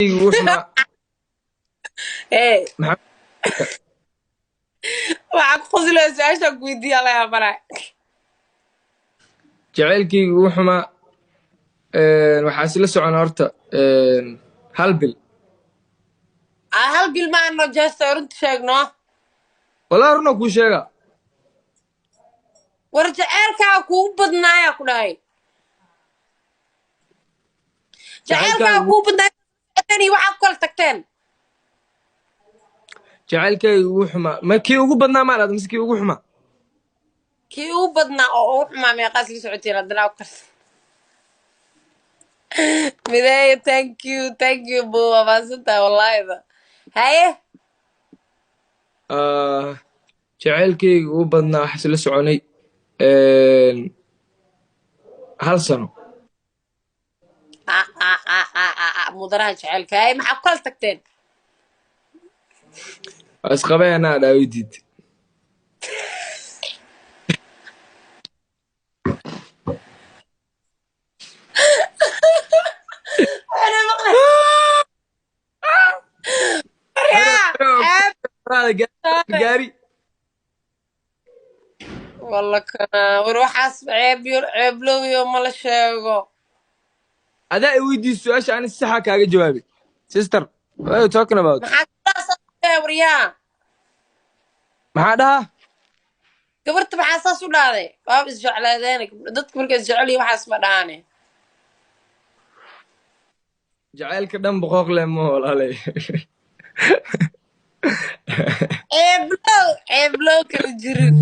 Ugu xumaa. Hey. Maxaa? Waxaa ku qoslaya su-aashaan ku weydiiya la yaabanay. Jacaylkayga ugu xumaa, waxaa isla socon horta hal bil. Ah, hal bil ma ano jeesta, runta sheegno. Wallahi runa kuu sheega. War jaceylkaa kuugu badnaayaa ku dhahay, jaceylkaa Jacaylkaaga kuugu badnaay waxaa ku kala tagteen. Jacaylkayga ugu xumaa, ma kii ugu badnaa maa dhahda mise kii ugu xumaa? Kii ugu badnaa oo ugu xumaa. Meeqaas la socoteen haddana ku kala mideeyo? Thank you, thank you bu, waa mahadsantahay wallaahida. Haye. Ah, jacaylkayga ugu badnaa waxaa isla soconay hal sano. Ah, ah, ah, ah, ah, ah, mudanaha jaceylka. Haye, maxaa ku kala tagteen? Waa isqabeenaa dhaawidid. Waxaana maqlay waryaa ceeb. Gaari. Walla kana war, waxaas ceeb ceeblowyo ma la sheego. Adaa i weydiis su-aasha, ani saxa kaaga jawaabay. Sister, what are you talking about? Maxaa saas waryaa? Maxaa dhahaa? Gabarta maxaa saas u dhahday? Waaba isjeclaadeen dadka, markay isjecel yihiin waxaas ma dhahane. Jacaylka dhan boqooq leh ma walaalay. Ceeblow, ceeblow kala jirin.